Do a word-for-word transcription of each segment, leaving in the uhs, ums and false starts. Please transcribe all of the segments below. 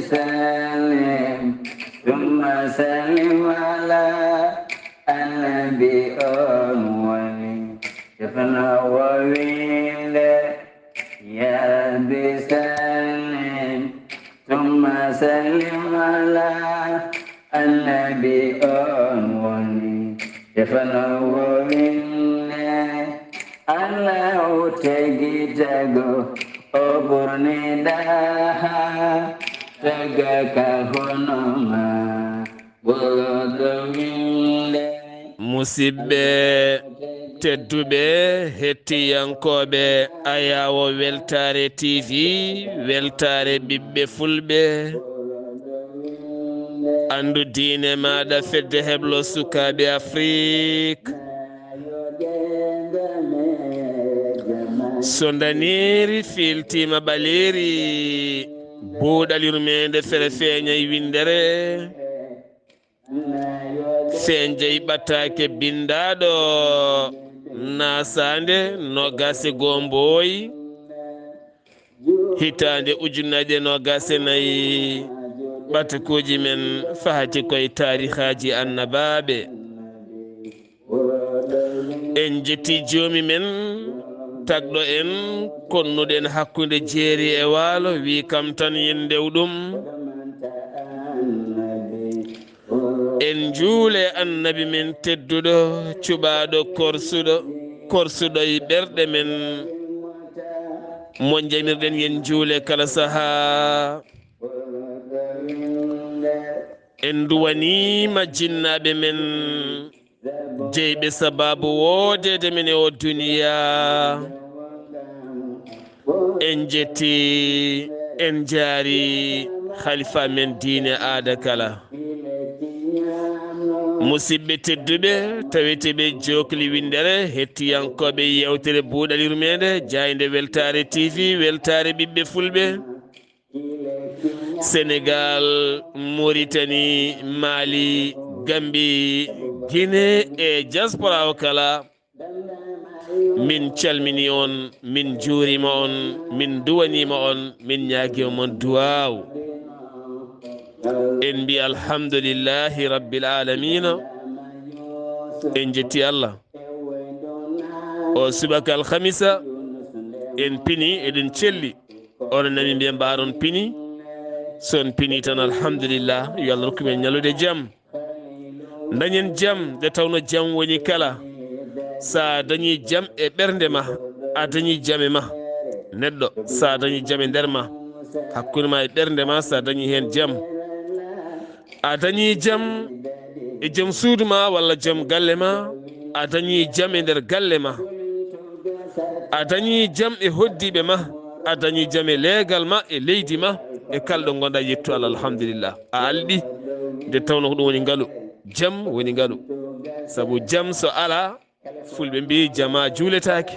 سلم ثم سلم على النبي أول. Defna o winde, ya Rabbi sallim, summa sallim ala annabi on woni. Defna o winde, Allahu tagi tago, o ɓurni daha, taga ka hono ma. Musidɓe tedduɓe, hettiyankooɓe Ayaawo Weltaare T V, Weltaare ɓiɓɓe Fulɓe, anndu diine maaɗa, fedde heblo sukaaɓe Afrik. So ndaneeri fiiltiima ɓaleeri, buuɗal yurmeende fere feeñay winndere. Feeñay ɓataake binndaaɗo, naasaande noogaas e goo Mbooy, hitaande ujunnaje noogaas e nayi. Ɓatakuuji men fahati koye taarihaaji annabaaɓe. En njetti joomi men, tagɗo en, konnuɗen hakkunde jeeri e waalo, wi kam tan yen ndew ɗum. En njuule annabi men tedduɗo, cuɓaaɗo korsuɗo, korsuɗo e ɓerɗe men, mo njamirɗen yen njuule kala sahaa. En nduwaniima jinnaaɓe men, jeyɓe sabaabu woodeede men e o duniyaa. En njetti, en njaari halifa men diine aada kala. Musidɓe tedduɓe, taweteeɓe jookli winndere, hettiyankooɓe yeewtere buuɗal yurmeende, jaaynde Weltaare T V, Weltaare ɓiɓɓe Fulɓe. Senegal, Mauritanie, Mali, Gambie, Guinée e diaspora o kala. Min calmini on, min juurima on, min duwanima on, min ñaagima mon duwaaw. En mbi alhamdulillahi rabbil alamina. En jetti Allah. O subaka alhamisa, en pini, eɗen celli. Ono nami mbiya mbaɗon pini. So on pini tan, alhamdulillah, yo Allah rokku men ñallude jam. Dañen jam, nde tawno jam woni kala. Sa dañi jam e ɓernde ma, a dañi jam e ma. Neɗɗo, sa dañi jam e nder ma, hakkunde ma e ɓernde ma, sa dañi hen jam, a dañi jam e joom suudu ma walla joom galle ma, a dañi jam e nder galle ma, a dañi jam e hoddiiɓe ma, a dañi jam e leegal ma, e leydi ma, e kala ɗo ngonɗa, yettu Allah, alhamdulillah. A alɗi, nde tawno ko ɗum woni ngalu. Jam woni ngalu. Sabu jam so ala, Fulɓe mbi, jama juuletaake,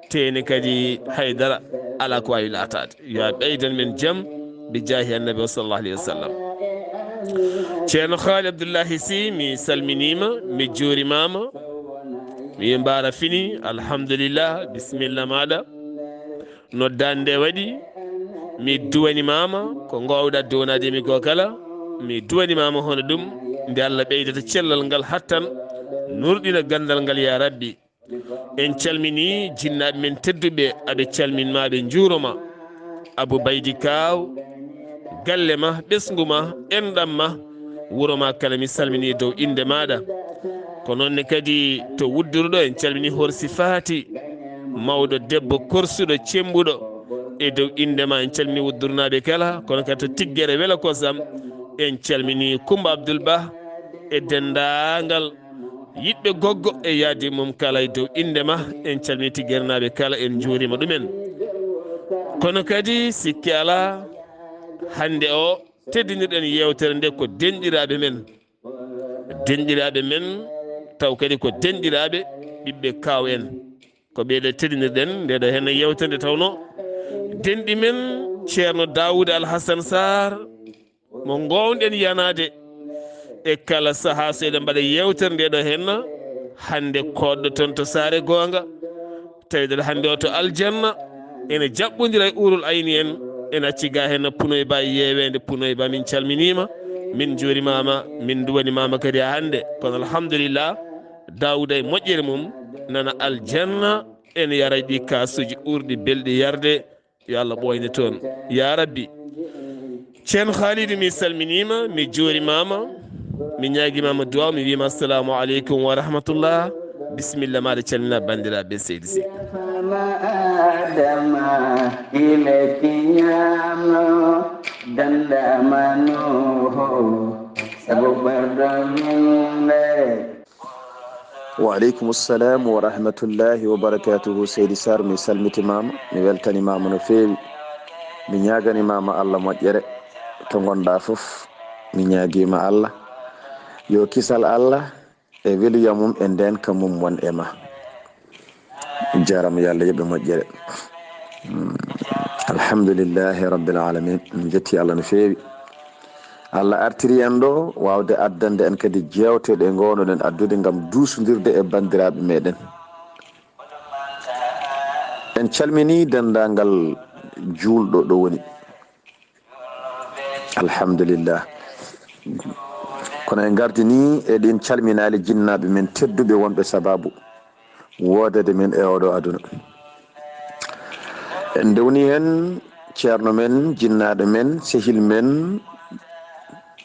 te ene kadi haydara ala ko waawi laataade. Yo a ɓeydan men jam, bi jaahi annabi o sallallahu alayhi wa sallam. Ceerno Haali Abdullahi Si, mi salminiima, mi juurimaama. Mi mbaara fini, alhamdulillah, bisimilla maaɗa. Noddaande nde waɗi, mi duwanimaama ko ngoowɗa duwanaade mi goo kala. Mi duwanimaama hono ɗum, nde Allah ɓeydata cellal ngal hattan, nurɗina ganndal ngal, ya Rabbi. En calmini jinnaaɓe men tedduɓe, aɓe calminma, ɓe njuuroma. Abou Baydi Kaaw, galle ma, ɓesngu ma, enɗam ma, wuro ma kala, mi salmini dow innde maaɗa. Ko noon ne kadi to Wudduruɗo, en calmini Horsi Faati, mawɗo debbo korsuɗo, cembuɗo, e dow innde ma. En calmini Wuddurnaaɓe kala, kono kadi to Tiggere Wela Kosam, en calmini Kumba Abdul Bah e denndaangal yiɗɓe Goggo e yaade mum kala e dow innde ma. En calmini Tiggerenaaɓe kala, en njuurima ɗumen. Kono kadi sikke alaa, hannde o teddinirɗen yeewtere nde ko denɗiraaɓe men. Denɗiraaɓe men, taw kadi ko denɗiraaɓe ɓiɓɓe Kaaw en. Ko ɓeeɗo teddinirɗen nde ɗo heen yeewtere nde tawno denɗi men Ceerno Daawuda Alhasan Saar, mo ngoowɗen yanaade e kala sahaa so eɗen mbaɗa yeewtere nde ɗo heen. Hannde koɗɗo toon to Saare Goonga, tawi ɗo hannde o to aljanna, ene jaɓɓondira e uurul ayni en. En acci ga hen Punoy Ba, yeeweende Punoy Ba, min calminiima, min njuurimaama, min nduwanimaama kadi haa hannde. Kono alhamdulillah, Daawuda e moƴƴere mum nana aljanna, en yaray ɗi kaasuuji ɓurɗi belɗi yarde. Yo Allah ɓooyne toon. Ya Rabbi. Ceerno Khalidou, mi salminiima, mi juurimaama, mi ñaagimaama duwaaw, mi wiima assalamu aleykum wa rahmatullah. Bisimilla, maaɗa calmina banndiraaɓe seydi si. Adama ilaki ñaamo dandamanoho sabu ɓerɗo min le. Wa aleykum salam wa rahmatullahi wa barakatuhu. Seydi Sarr, mi salmitimaama, mi weltanimaama no feewi. Mi ñaaganimaama Allah moƴƴere to ngonɗa fof. Mi ñaagiima Allah yo kisal Allah e weluya mum e ndenka mum won e ma. Jarama, yo Allah yoɓe moƴƴere. Mm, alhamdulillahi rabbil alamin. Min jetti Allah no feewi. Allah artiri en ɗo wawde addande en kadi jewte ɗe ngownoɗen addude ngam duusondirde e banndiraaɓe meɗen. En calmini denndaangal juulɗo ɗo woni. Alhamdulillah. Kono en ngardini e ɗin calminaali jinnaaɓe men tedduɓe wonɓe sababu woodede men e oɗo aduna. En ndewni hen ceerno men, jinnaaɗo men, sehil men,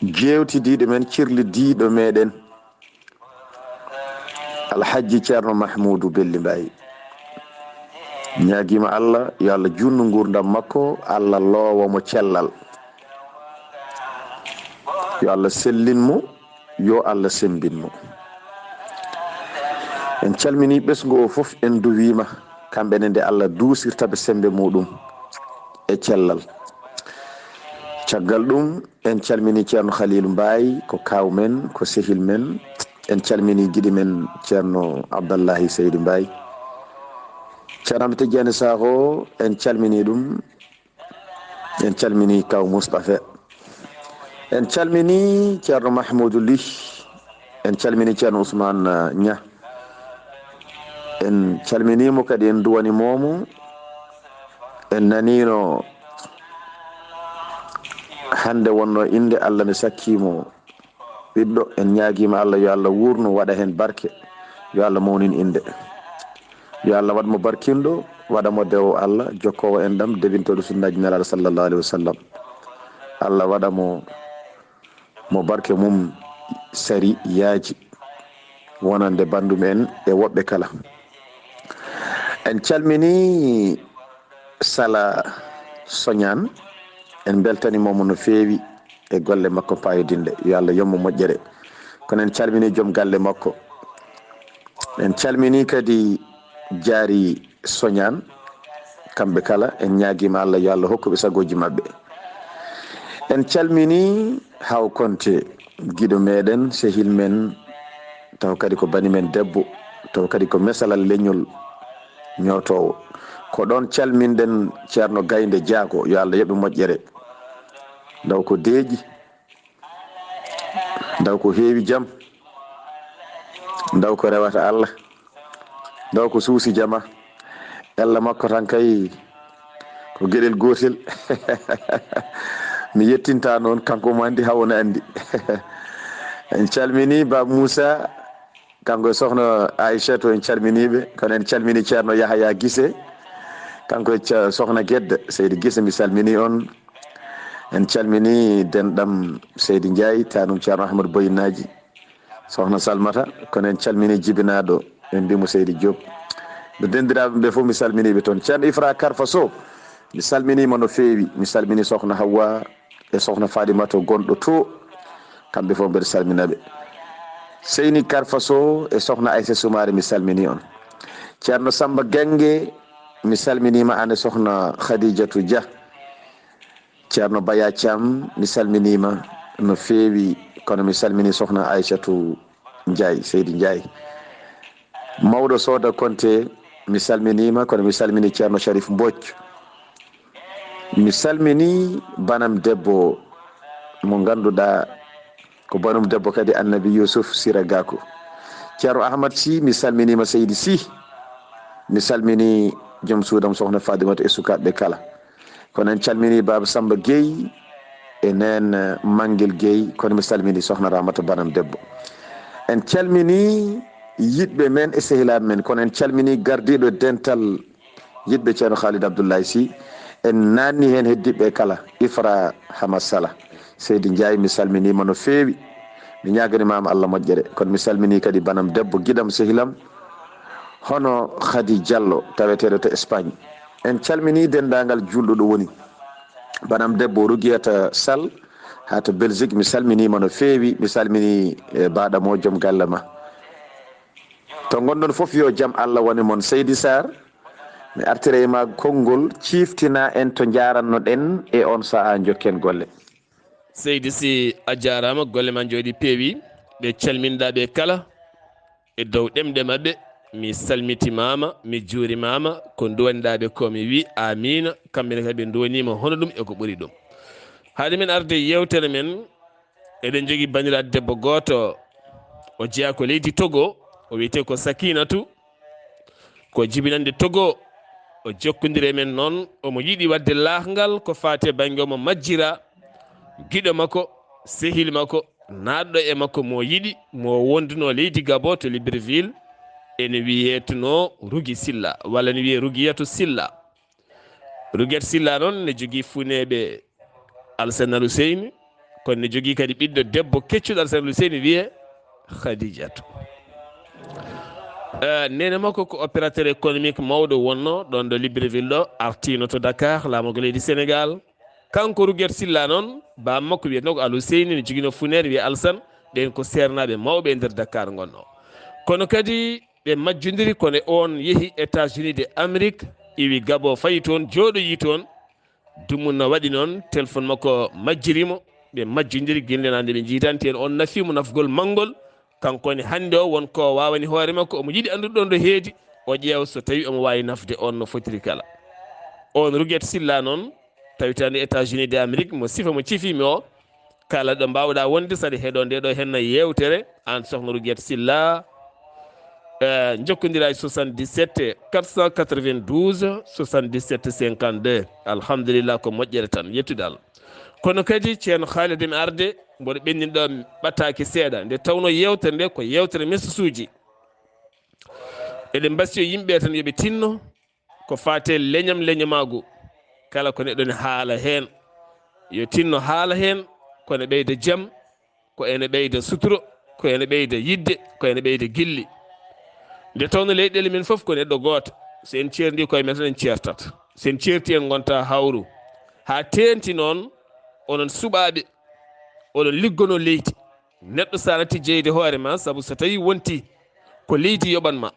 jeewtidiiɗo men, cirlidiiɗo meɗen, Alhajji Ceerno Mahmuudu Belli Mbaay. Ñaagiima Allah, yo Allah juutnu nguurndam makko, Allah loowa mo cellal. Yo Allah sellin mo, yo Allah semmbin mo. En calminii ɓesngu o fof, en nduwiima kamɓe ne nde Allah duusirta ɓe semmbe muɗum e cellal. Caggal ɗum, en calminii Ceerno Khaliilu Mbaay, ko kaaw men, ko sehil men. En calminii giɗo men Ceerno Abdallahi Seydi Mbaay. Ceerno Ahmed Tidiane Sakho, en calminii ɗum. En calminii kaaw Mustafa. En calminii Ceerno Mahmuudu Lih. En calminii Ceerno Ousmane, eh, Ña. En calminii mo kadi, en nduwaniima mo. En naniino hannde wonno innde Allah ne sakkii mo ɓiɗɗo. En ñaagiima Allah, yo Allah wuurnu, waɗa heen barke. Yo Allah mawnin innde. Yo Allah waɗ mo barkinɗo, waɗa mo dewo Allah, jokkoowo enɗam, debintooɗo sunnaaji Nelaaɗo sallallahu alaihi wasallam. Allah waɗa mo, mo barke mum sari yaaji wonande banndum en e woɓɓe kala. En calminii Sala Soñaan, en mbeltaniima mo no feewi e golle makko paayodinɗe. Yo Allah yoɓ mo moƴƴere. Kono en calminii joom galle makko. En calminii kadi Jaari Soñaan. Kamɓe kala, en ñaagiima Allah, yo Allah hokku ɓe sagooji maɓɓe. En calminii Haw Konte, giɗo meɗen, sehil men, taw kadi ko bani men debbo, taw kadi ko mesalal leñol ñootoowo. Ko ɗoon calminɗen Ceerno Gaynde Jaago, yo Allah yoɓ mo moƴƴere. Ndaw ko deeƴi, ndaw ko heewi jam, ndaw ko rewata Allah, ndaw ko suusi jama. Ella makko tan kay ko geɗel gootel. Mi yettinta noon, kanko omo anndi, Haw ne anndi. En calminii Baaba Muusa, kanko e sohna Aysatu, en calminii ɓe. Kono en calminii Ceerno Yahaya Gise, kanko e ce-, sohna Gedda, Seydi Gise, mi salminii on. En calminii denɗam Seydi Njaay, taanum Ceerno Ahmadu Boyinaaji, sohna Salmata. Kono en calminii jibinaaɗo, en mbii mo Seydi Diop. Ɓe denndiraaɓe ɓe fof, mi salminii ɓe toon. Ceerno Ifra Karfa Sow, mi salminiima no feewi. Mi salminii sohna Hawwa e sohna Fadimata gonɗo to. Kamɓe fof mbeɗa salmina ɓe. Seyni Karfa Sow e sohna Aysa Sumaare, mi salminii on. Ceerno Samba Gannge, mi salminiima, aan e sohna Khadijatu Dia. Ceerno Baya Thiam, mi salminiima no feewi, kono mi salminii sohna Aysatu Njaay, Seydi Njaay. Mawɗo Sooda Konte, mi salminiima, kono mi salminii Ceerno Sharif Mbodj. Mi salminii banam debbo mo ngannduɗaa ko banum debbo kadi Annabi Yusuf Sira Gakou. Ceerno Ahmad Sy, mi salminiima Seydi Sy. Mi salminii joom suudam sohna Fadimata e sukaaɓe kala. Kono en calmini Baaba Samba Gueye e neen, eh, Mangel Gueye, kono mi salmini Sohna Ramata Banam Debbo. En calmini yiɗɓe men e sehilaaɓe men, kono en calmini gardiiɗo dental yiɗɓe Ceerno Khalid Abdoulaye Sy. En naanni heen heddiiɓe kala, Ifra Hama Sala. Seydi Ndiaye, mi salminiima no feewi. Mi ñaaganimaama Allah moƴƴere, kono mi salmini kadi banam debbo, giɗam, sehilam, hono Khady Diallo, taweteeɗo to Espagne. En calmini denndaangal juulɗo ɗo woni. Banam debbo Rugiyata Sall, haa to Belgique, mi salminiima no feewi. Mi salmini, eh, baaɗam o, joom galle ma. To ngonɗon fof, yo jam Allah wone mon. Seydi Sarr, mi artira e ma konngol, ciiftina en to njaarannoɗen e on sahaa, njokken golle. Seydi Sy, a jaaraama, golle ma njooɗi peewi. Ɓe calminɗaa ɓe kala e dow ɗemɗe maɓɓe, mi salmitimaama, mi juurimaama, ko nduwanɗaa ɓe ko mi wi amiina, kamɓe ne kadi ɓe nduwaniima hono ɗum e ko ɓuri ɗum. Haade men arde yeewtere men, eɗen njogii banndiraaɗo debbo gooto, o jeyaa ko leydi Togo, o wiyetee ko Sakinatu, ko jibinannde Togo, o jokkondiri e men noon, omo yiɗi waɗde laahngal ko faati e bannge, omo majjira giɗo makko, sehil makko, naatɗo e makko mo yiɗi, mo wonduno leydi Gabo to Libreville, ene wiyetenoo Rugi Silla, walla ne wiyee Rugiyatu Silla. Rugiyatu Silla noon ne jogii funeeɓe Alsan Al Huseyni, kono ne jogii kadi ɓiɗɗo debbo keccuɗo Alsan Al Huseyni wiyee Khadijatu. Eh, neene makko ko opérateur économique mawɗo wonno ɗoon ɗo Libreville ɗo, artiino to Dakar, laamorgo leydi Sénégal. Kanko Rugiyatu Silla noon, baaba makko wiyetnoo ko Al Huseyni, ne joginoo funeere wiyee Alsan, ɓeen ko seernaaɓe mawɓe e nder Dakar ngonnoo. Kono kadi ɓe majjondiri, kono oon yehi États-Unis de Amérique, iwi Gabo, fayi toon, jooɗoyi toon. Dumunna waɗi noon, téléphone makko majjiri mo, ɓe majjondiri gila nde ɓe njiidanti en, oon nafi mo nafgol manngol. Kanko ne hannde o won ko waawani hoore makko, omo yiɗi anndude ɗoon ɗo heedi, o ƴeewa so tawi omo waawi nafde oon no fotiri kala. Oon Rugiyatu Silla noon, tawetee États-Unis de Amérique, mo sifa mo cifi mi o, kala ɗo mbaawɗaa wonde, saɗa heɗoo nde ɗo henna yeewtere, aan Sohna Rugiyatu Silla, eh, njokkondiraa e soixante-dix-sept quatre cent quatre-vingt-douze soixante-dix-sept cinquante-deux. Alhamdulillah, ko moƴƴere tan, yettude Allah. Kono kadi, Ceerno Khalid, mi arde, mboɗo ɓenndini ɗo ɓataake seeɗa, nde tawnoo yeewtere nde ko yeewtere message uji. Eɗen mbasiyoo yimɓe tan yo ɓe tinno ko faati e leñam leñamaagu, kala ko neɗɗo ne haala heen, yo tinno haala heen, ko ene ɓeyda jam, ko ene ɓeyda suturo, ko ene ɓeyda yiɗde, ko ene ɓeyda gilli. Nde tawnoo leyɗeele men fof ko neɗɗo gooto, so en ceerndii koye men tan en ceertat, so en ceertii en ngonta hawru. Haa teeŋti noon, onon suɓaaɓe, oɗon liggonoo leydi. Neɗɗo so a natti jeyde hoore ma, sabu so tawii wontii ko leydi yoɓan ma,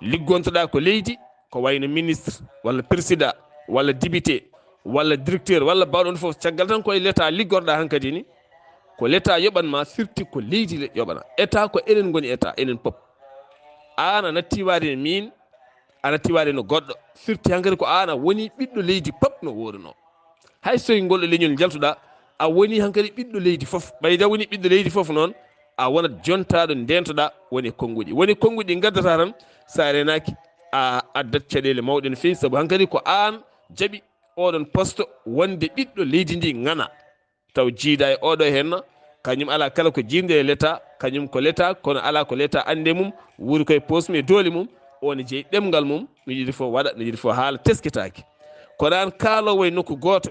liggontoɗaa ko leydi, ko wayno ministre, walla président, walla député, walla directeur, walla baɗɗo ɗum fof, caggal tan ko e l'État liggorɗaa hankadi ni, ko l'État yoɓan ma, firti ko leydi le-, yoɓana. État ko enen ngoni État, enen pop. Aan a natti waade e miin, a natti waade no goɗɗo, firti hankadi ko aan a woni ɓiɗɗo leydi pop no woodunoo. Hay so e ngol ɗo leñol njaltuɗaa, a woni hankadi ɓiɗɗo leydi fof. Ɓayde a woni ɓiɗɗo leydi fof noon, a wonat jontaaɗo ndeentooɗaa, woni e konnguɗi. Woni e konnguɗi ɗi ngaddataa tan, so a reenaaki, a addat caɗeele mawɗe no feewi, sabu hankadi ko aan jaɓi oɗon poste wonde ɓiɗɗo leydi ndi ŋana. Taw jiida e oɗo henna, kañum alaa kala ko jiimde e l'État, kañum ko l'État, kono alaa ko l'État anndi e mum, wuuri koye poos mum e doole mum, o ne jeyi ɗemngal mum, no yiɗi fof waɗa, no yiɗi fof haala, teskitaaki. Kono aan kaaloowo e nokku gooto,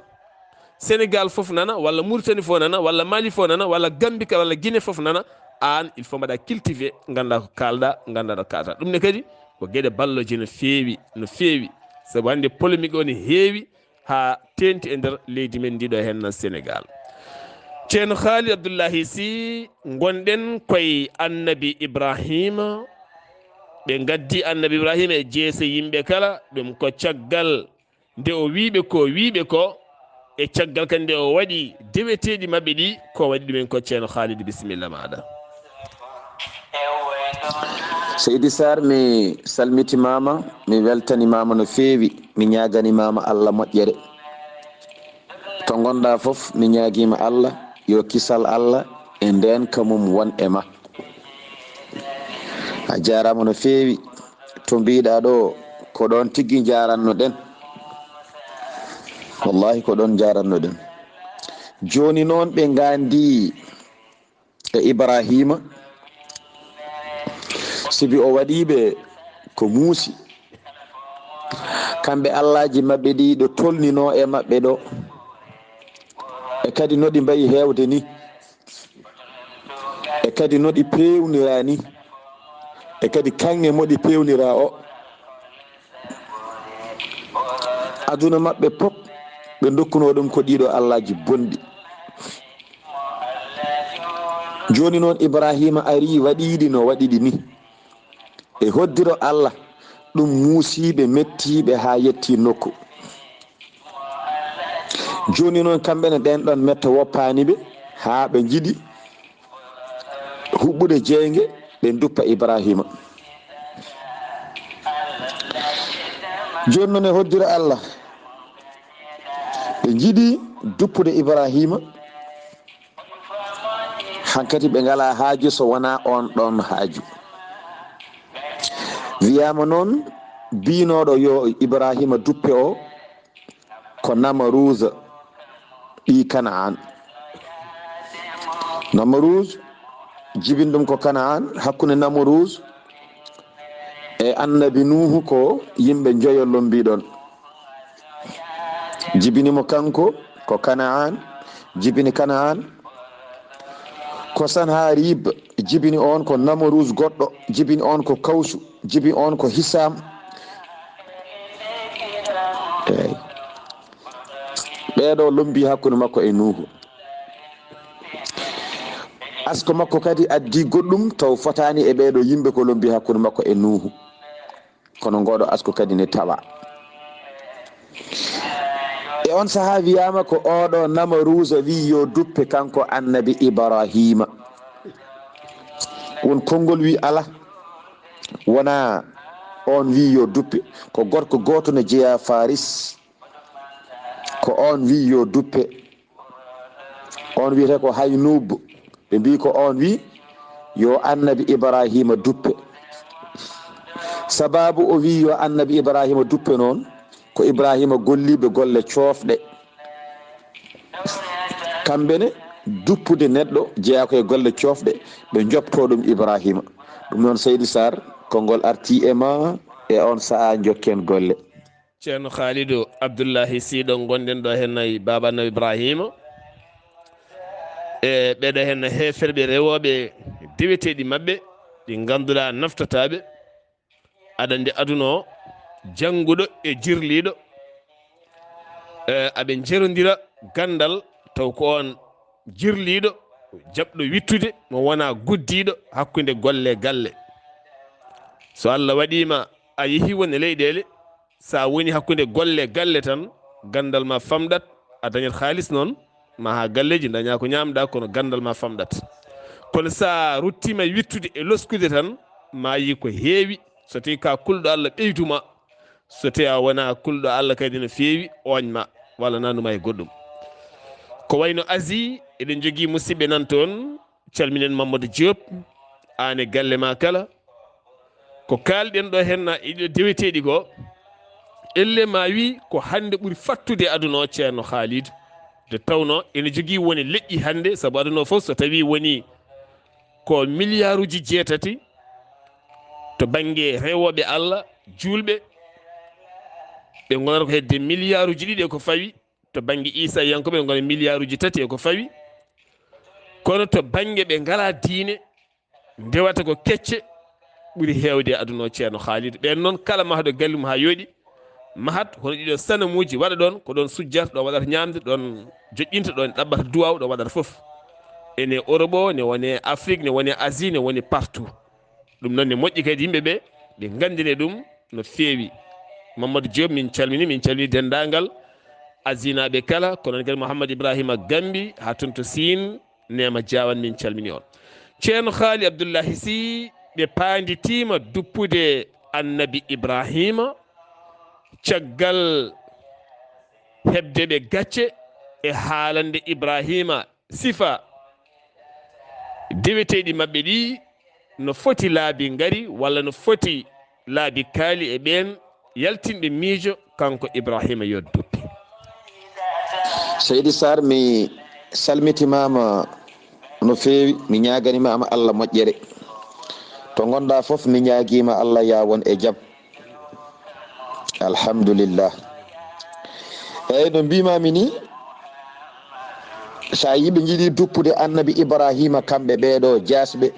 Sénégal fof nana, walla Mauritanie fof nana, walla Mali fof nana, walla Gambie ka, walla Guinée fof nana, aan il faut mbaɗa cultivé, ngannda ko kaalɗa, ngannda ɗo kaalata. Ɗum ne kadi ko geɗe ballooje no feewi, no feewi. Sabu hannde polémique o ne heewi, haa teeŋti e nder leydi men ndi ɗo henna Sénégal. Ceerno Khalid Abdoulaye Sy, ngonɗen koye Annabi Ibrahima. Ɓe ngaddi Annabi Ibrahima e jeese yimɓe kala, ɗum ko caggal nde o wiiɓe ko wiiɓe ko, e caggal kadi nde o waɗi deweteeɗi maɓɓe ɗi, ko waɗi ɗumen ko. Ceerno Khalid, bisimilla maaɗa. Seydi Sarr, mi salmitimaama, mi weltanimaama no feewi, mi ñaaganimaama Allah moƴƴere. To ngonɗaa fof, mi ñaagiima Allah yo kisal Allah e ndeenka mum won e ma. A jaaraama no feewi. To mbiiɗaa ɗo, ko ɗoon tigi njaaranno-ɗen. Wallahi ko ɗon njarannoɗen. Jooni noon ɓe ngaandi e Ibrahima, sibi o waɗii ɓe ko muusi. Kamɓe allaaji maɓɓe ɗi ɗo tolninoo e maɓɓe ɗo, e kadi no ɗi mbayi heewde ni, e kadi no ɗi peewniraa ni, e kadi kaŋŋe mo ɗi peewniraa o. Aduna maɓɓe pop, ɓe ndokkunoo ɗum ko ɗiɗo allaaji bonɗi. Jooni noon, Ibrahima arii, waɗii ɗi no waɗi ɗi ni. E hoddiro Allah, ɗum muusiiɓe, mettiiɓe haa yettii nokku. Jooni noon, kamɓe ne, ɗeen ɗoon mette woppaani ɓe, haa ɓe njiɗi huɓɓude jeynge, ɓe nduppa Ibrahima. Jooni noon, e hoddiro Allah, ɓe njiɗi duppude Ibrahima. Hankadi ɓe ngalaa haaju so wonaa oon ɗoon haaju. Wiyaama noon, biynooɗo yo Ibrahima duppe o, ko Namaruuza, ɓii Kanaan. Namaruuz, jibini ɗum ko Kanaan, hakkunde Namaruuz e Annabi Nuuhu ko yimɓe njoyo lombii ɗoon. Jibini mo kanko ko Kanaan, jibini Kanaan ko Sanharib, jibini oon ko Namaruuz goɗɗo, jibini oon ko Kawsu, jibini oon ko Hisaam. Eey. Ɓeeɗo lombii hakkunde makko e Nuuhu. Asko makko kadi addi goɗɗum taw fotaani e ɓeeɗo yimɓe ko lombii hakkunde makko e Nuuhu. Kono ngooɗo asko kadi ne tawa. E on sahaa wiyaama ko oɗo Namaruuza wi yo duppe kanko Annabi Ibraahiima. Won konngol wi alaa, wonaa oon wi yo duppe. Ko gorko gooto no jeyaa Faris, ko oon wi yo duppe. Oon wiyetee ko Haynuub. Ɓe mbii ko oon wi yo Annabi Ibraahiima duppe. Sabaabu o wi yo Annabi Ibraahiima duppe noon, ko Ibraahiima golliiɓe golle coofɗe. Kamɓe ne, duppude neɗɗo jeyaa ko e golle coofɗe, ɓe njoɓtoo ɗum Ibraahiima. Ɗum noon, Seydi Saar, konngol artii e ma, e oon sahaa njokken golle. Ceerno Khaalidu Abdullahi Sii ɗo ngonɗen ɗo heen nayi Baaba Annabi Ibraahiima. E ɓeeɗo heen heeferɓe rewooɓe deweteeɗi maɓɓe, ɗi ngannduɗaa naftataaɓe. Aɗa anndi aduna o, jannguɗo e jirliiɗo, e, aɓe njerondira ganndal, taw ko oon jirliiɗo, jaɓɗo wiɗtude, mo wonaa guddiiɗo hakkunde golle galle. So Allah waɗiima a yehii won e leyɗeele, so a woni hakkunde golle galle tan, ganndal ma famɗat, a dañat haalis noon, ma haa galleeji ndañaa ko ñaamɗaa, kono ganndal ma famɗat. Kono so a ruttiima wiɗtude e loskude tan, ma yii ko heewi, so tawii ka kulɗo Allah ɓeydu ma, so tawii a wonaa kulɗo Allah kadi no feewi ooñ ma, walla nannu ma e goɗɗum. Ko wayno Asie, eɗen njogii musidɓe nan toon, calminen Mamadou Diop, aan e galle ma kala. Ko kaalɗen ɗo heen na e ɗiɗo deweteeɗi goo, elle ma wi ko hannde ɓuri fattude aduna o, Ceerno Khalid. Nde tawnoo ene jogii woni leƴƴi hannde, sabu aduna o fof so tawii woni ko miliyaaruuji jeetati to bannge rewooɓe Allah, juulɓe, ɓe ngonata ko hedde miliyaaruuji ɗiɗi e ko fawi, to bannge Iisayankooɓe ɓe ngona miliyaaruuji tati e ko fawi, kono to bannge ɓe ngalaa diine, ndewata ko kecce ɓuri heewde e aduna o, Ceerno Khalid. Ɓeen noon, kala mahɗo galle mum haa yooɗi, mahat hono ɗiɗo sanamuuji waɗa ɗoon, ko ɗoon sujjata, ɗo waɗata ñaamde, ɗoon joƴƴinta, ɗo ɗaɓɓata duwaaw, ɗo waɗata fof. Ene Europe o, ne woni Afrique, ne woni Asie, ne woni partout. Ɗum noon ne moƴƴi kadi yimɓe ɓe, ɓe nganndine ɗum no feewi. Mamadou Diop, min calmini, min calmini denndaangal Asinaaɓe kala, ko noon kadi Mouhammad Ibrahima Gambi, haa toon to Siin, Neema Jaawan, min calmini on. Ceerno Haali Abdullahi Sih, ɓe paanditiima duppude Annabi Ibraahiima, caggal heɓde ɓe gacce e haalande Ibraahiima sifa deweteeɗi maɓɓe ɗi, no foti laabi ngari walla no foti laabi kaali e ɓeen yaltinɓe miijo, kanko Ibraahiima yo duppe. Seydi Sarr, mi salmitimaama no feewi, mi ñaaganimaama Allah moƴƴere. To ngonɗaa fof, mi ñaagiima Allah yaa won e jam. Alhamdulillah. Eeyi, no mbiimaami ni, so a yii ɓe njiɗi duppude Annabi Ibraahiima, kamɓe ɓeeɗo jaasɓe,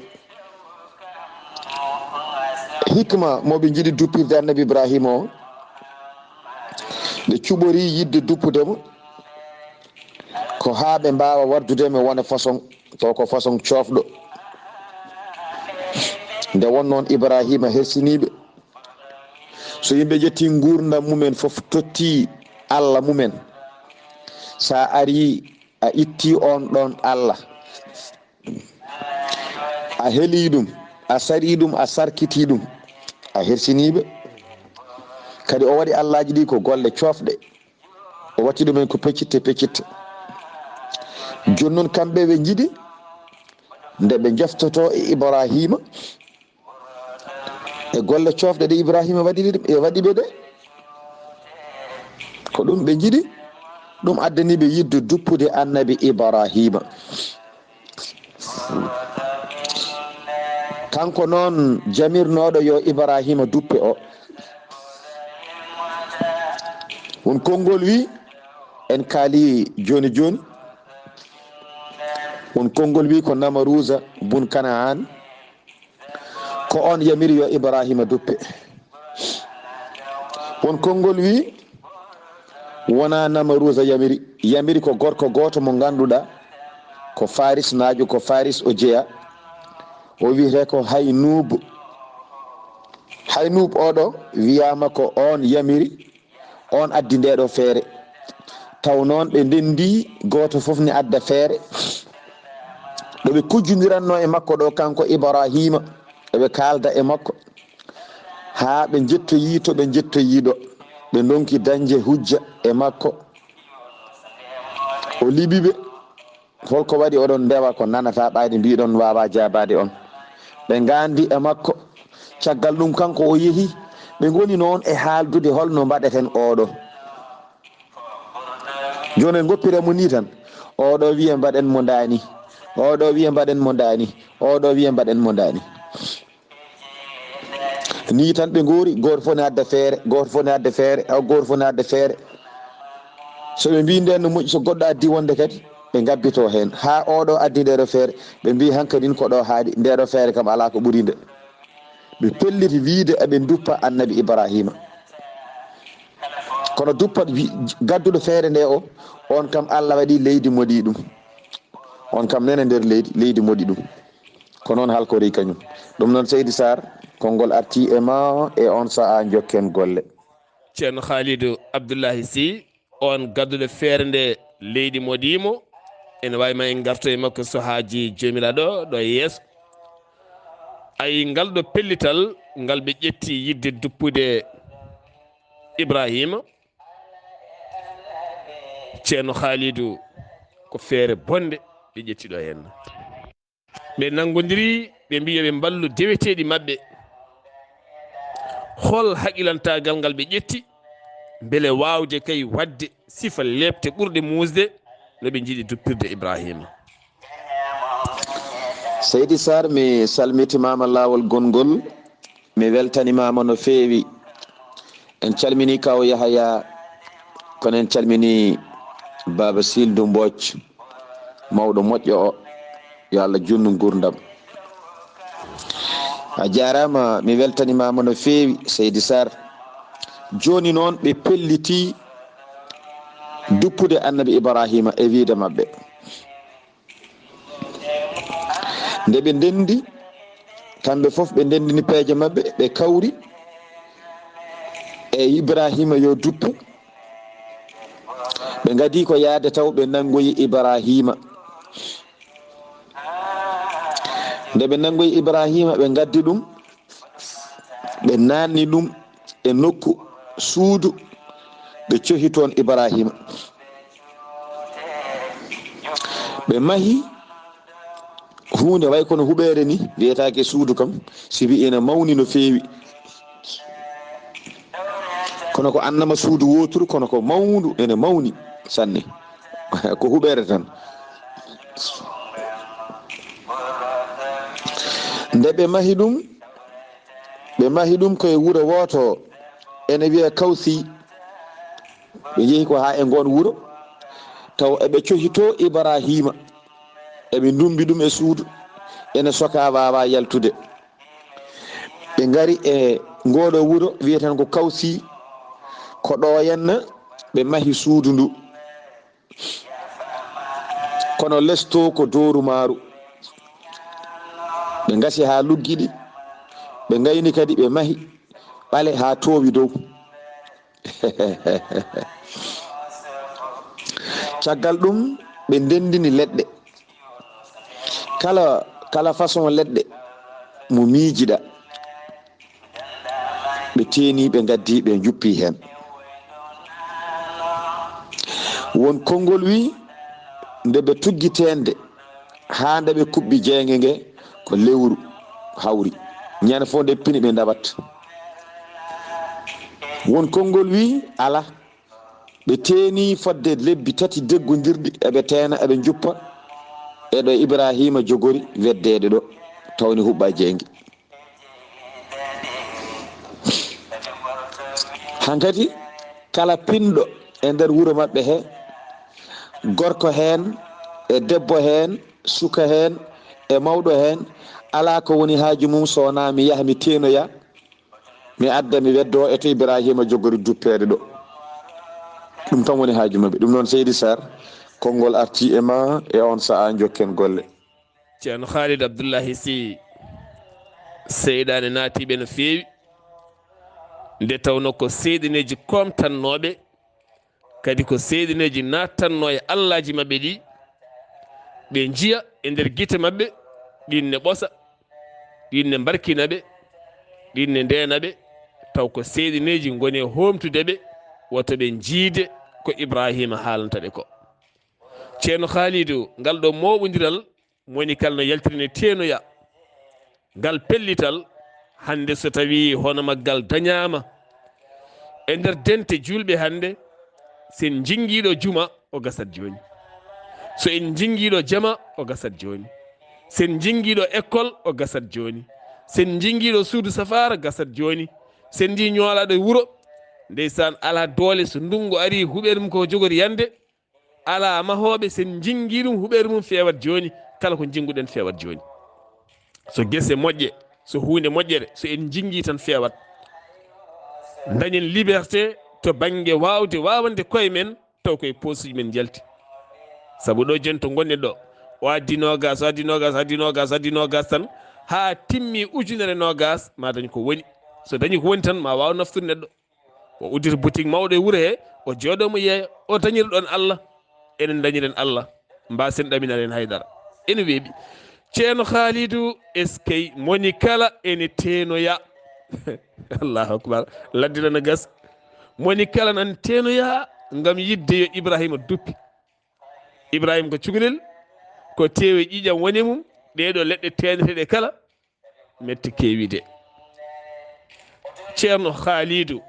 hikma mo ɓe njiɗi duppirde Annabi Ibraahiima o, ɓe cuɓorii yiɗde duppude mo, ko haa ɓe mbaawa wardude mo wona façon, taw ko façon coofɗo. Nde won noon Ibraahiima hersiniiɓe, so yimɓe ƴetti nguurndam mumen fof, totti Allah mumen, so a arii, a itti oon ɗoon Allah, a heli ɗum, a sari ɗum, a sarkiti ɗum, a hersiniiɓe. Kadi o waɗi Allaaji ɗi ko golle coofɗe. O watti ɗumen ko peccitte peccitte. Jooni noon, kamɓe ɓe njiɗi nde ɓe njoftoto e Ibraahiima, e golle coofɗe ɗe Ibraahiima waɗi ɗe, e waɗi ɓe ɗe. Ko ɗum ɓe njiɗi, ɗum addani ɓe yiɗde duppude Annabi Ibraahiima. Kanko noon jamirnooɗo yo Ibraahiima duppe o, won konngol wi, en kaali jooni jooni, won konngol wi ko Namaruuza bun Kanaan, ko oon yamiri yo Ibraahiima duppe. Won konngol wi, wonaa Namaruuza yamiri, yamiri ko gorko gooto mo ngannduɗaa ko Farisnaajo, ko Faris o jeyaa. O wiyetee ko Haynuub. Haynuub oɗo wiyaama ko oon yamiri, oon addi ndeeɗo feere. Taw noon ɓe ndenndi, gooto fof ne adda feere. Ɗo ɓe kujjindirannoo e makko ɗo, kanko Ibraahiima, eɓe kaalda e makko. Haa ɓe njettoyii to ɓe njettoyii ɗo. Ɓe ndonki dañde hujja e makko. O liɓi ɓe. Holko waɗi oɗon ndewa ko nanataa ɓayde mbiɗon waawaa jaabaade on? Ɓe ngaandi e makko. Caggal ɗum kanko o yehi. Ɓe ngoni noon e haaldude holno mbaɗeten oɗo. Jooni en ngoppira mo nii tan. Oɗo wiya mbaɗen mo ndaani. Oɗo wiya mbaɗen mo ndaani. Oɗo wiya mbaɗen mo ndaani. Nii tan ɓe ngoori, gooto fof ne adda feere, gooto fof ne adda feere, aw gooto fof ne adda feere. So ɓe mbii ndeen no moƴƴi, so goɗɗo addi wonde kadi, ɓe ngabbitoo heen. Haa oɗo addi ndeeɗo feere, ɓe mbii hankadin ko ɗo haaɗi, ndeeɗo feere kam alaa ko ɓuri nde. Ɓe pelliti wiyde eɓe nduppa Annabi Ibraahiima. Kono duppa wi-, gadduɗo feere nde o, oon kam Allah waɗi leydi moɗi ɗum. Oon kam nene nder leydi, leydi moɗi ɗum. Ko noon halkorii kañum. Ɗum noon, Seydi Sarr, konngol artii e ma e oon sahaa, njokken golle. Ceerno Khalidou Abdoulaye Sy, oon gadduɗo feere nde leydi moɗii mo, ene waawi ma en ngarto e makko so haajii Joomiraaɗo ɗo e yeeso. Ay, ngal ɗo pellital ngal ɓe ƴetti yiɗde duppude Ibraahiima, Ceerno Khalidou, ko feere bonde ɓe ƴetti ɗo heen. Ɓe nanngondiri, ɓe mbii yo ɓe mballu deweteeɗi maɓɓe. Hol haqilantaagal ngal ɓe ƴetti, mbele waawde kay waɗde sifa leepte ɓurɗe muusde no ɓe njiɗi duppirde Ibraahiima? Seydi Sarr, mi salmitimaama laawol gonngol, mi weltanimaama no feewi. En calminii Kaaw Yahaya, kono en calminii Baaba Sildu Mbooc, mawɗo moƴƴo o, yo Allah juutnu nguurndam. A jaaraama, mi weltanimaama no feewi, Seydi Sarr. Jooni noon, ɓe pellitii duppude Annabi Ibraahiima e wiyde maɓɓe. Nde ɓe ndenndi, kamɓe fof ɓe ndenndini peeje maɓɓe, ɓe kawri e Ibraahiima yo duppu. Ɓe ngadii ko yahde taw ɓe nanngoyi Ibraahiima. Nde ɓe nanngoyi Ibraahiima, ɓe ngaddi ɗum, ɓe naatni ɗum e nokku suudu, ɓe cohi toon Ibraahiima. Ɓe mahi huunde way kono huɓeere ni, wiyetaake suudu kam, sibi ina mawni no feewi. Kono ko annama suudu wooturu, kono ko mawndu, ene mawni sanne. Ko huɓeere tan. Nde ɓe mahi ɗum, ɓe mahi ɗum koye wuro wooto, ene wiyee Kawsi. Ɓe njehi ko haa e ngoon wuro, taw eɓe cohi to Ibraahiima, eɓe ndummbi ɗum e suudu, ene sokaa, waawaa yaltude. Ɓe ngari e ngooɗo wuro wiyeteeɗo ko Kawsi, ko ɗo henna ɓe mahi suudu ndu. Kono les to ko dooru maaru. Ɓe ngasi haa luggiɗi, ɓe ngayni kadi, ɓe mahi ɓale haa toowi dow. Caggal ɗum, ɓe ndenndini leɗɗe. Kala, kala façon leɗɗe mo miijiɗa, ɓe teeni, ɓe ngaddi, ɓe njuppi heen. Won konngol wi, nde ɓe tuggi teende, haa nde ɓe kuɓɓi jeynge nge, ko lewru hawri. Ñande fof nde pini ɓe ndawat. Won konngol wi, ala. Ɓe teeni fodde lebbi tati deggondirɗi, eɓe teena, eɓe njuppa, e ɗo Ibraahiima jogori weddeede ɗo, tawni huɓɓa jeynge. Hankadi, kala pinɗo e nder wuro maɓɓe he, gorko heen, e debbo heen, suka heen, e mawɗo heen, alaa ko woni haaju mum so wonaa mi yaha mi teenoya, mi adda, mi weddoo e to Ibraahiima jogori duppeede ɗo. Ɗum tan woni haaju maɓɓe. Ɗum noon, Seydi Sarr, konngol artii e ma e oon sahaa, njokken golle. Ceerno Khalid Abdullahi Sy, seyɗaane naatiiɓe no feewi, nde tawnoo ko seyɗaneeji koomtannooɓe, kadi ko seyɗaneeji naattatnoo e allaaji maɓɓe ɗi, ɓe njiya e nder gite maɓɓe, ɗin ne ɓosa, ɗin ne mbarkina ɓe, ɗin ne ndeena ɓe, taw ko seyɗaneeji ngoni e hoomtude ɓe, wota ɓe njiide ko Ibraahiima haalanta ɓe ko. Ceerno Khaalidu, ngal ɗo mooɓondiral, moni kala no yaltiri ne teenoya. Ngal pellital, hannde so tawii hono maggal dañaama e nder dente juulɓe hannde, sen njingiiɗo juma, o gasat jooni. So en njingiiɗo jama, o gasat jooni. Sen njingiiɗo école, o gasat jooni. Sen njingiiɗo suudu safaara, gasat jooni. Sen njii ñoolaaɗo e wuro, ndeysaan, alaa doole, so ndunngu arii, huɓeere mum ko jogori yande, alaa mahooɓe, sen njinngii ɗum, huɓeere mum feewat jooni, kala ko njinguɗen feewat jooni. So gese moƴƴe, so huunde moƴƴere, so en njinngii tan feewat. Dañen liberté to bannge waawde waawande koye men, taw koye poosuuji men njalti. Sabu ɗo jooni to ngonɗen ɗo, o addi noogaas, o addi noogaas, o addi noogaas, o addi noogaas tan, haa timmi ujunere noogaas, ma dañ ko woni. So dañi ko woni tan, ma waaw naftude neɗɗo. O uddita boutique mawɗo e wuro he, o jooɗo mo yeeya, o dañira ɗon Allah. Enen dañiren Allah, mbaasen ɗaminal en haydara. Ene weeɓi. Ceerno Khaalidu, eskey, moni kala ene teenoya. Allahu akbar. Ladde ɗo no gasa. Moni kala nan teenoya ngam yidde yo Ibrahima duppi. Ibrahima ko cukalel, ko teewe ƴiiƴam woni e mum, ɗee ɗoo leɗɗe teeneteeɗe kala, metti keewide. Ceerno Khaalidu,